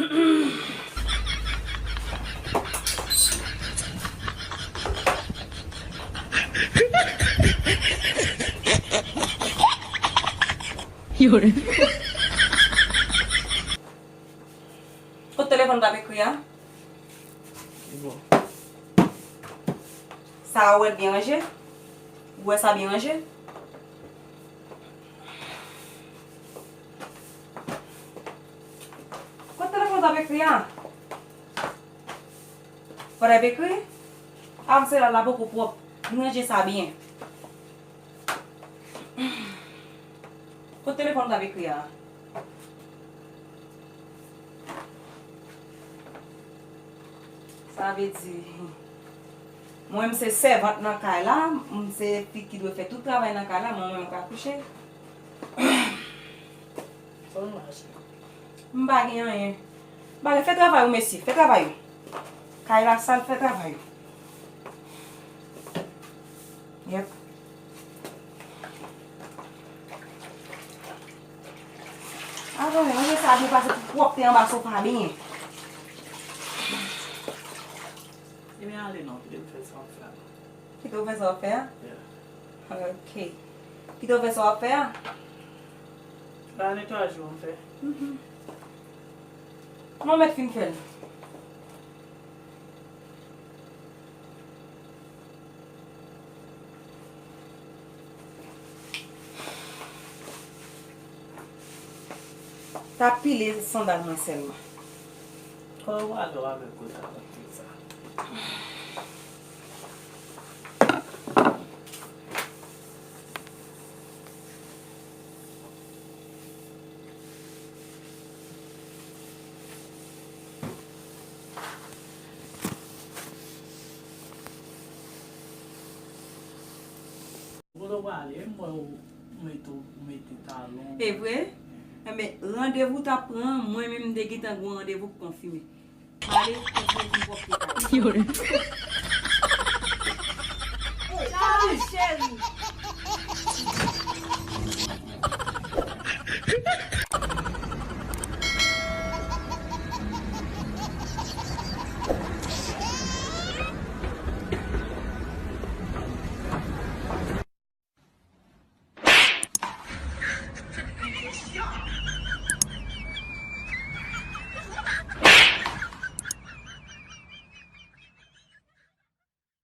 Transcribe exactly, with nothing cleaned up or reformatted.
Yo. Kot telefòn w t ap ekri a? Bon. Sa a, ou wè l byen ranje? Ou wè sa byen ranje? Kot telefòn w t ap ekri a? Ou t ap ekri? Avans la, la poko pwòp. M ranje sa byen. Kot telefòn w t ap ekri a? Sa vle di, mwen, m se sèvant nan kay la, m se fi ki dwe fè tout travay nan kay la, mwen, mwen, m ka kouche. Sa w mache? M pa gen anyen. M pa gen, fè travay ou, mesye, fè travay ou. Kay la sal, fè travay ou. Yep. Avan, ranje sa byen pase pou pwòpte anba sofa byen. Ebyen, ale non, kite m fè sa m fè a. Kite w fè sa w ap fè a? Yeah. Ok. Kite w fè sa w ap fè a? La netwayaj yo m fè. Mhm. Non, mèt fin fè l. Ta pile sandal mwen sèlman. Kò w ale w avèk gwo talant sa. Kote w prale? M wè w mete, w mete talon. E vre? Enben, randevou w t ap pran an, mwen menm m te gentan gen yon randevou k konfime. M ale, kontinye pou m pwòpte kay. Yo. Cheri, cheri.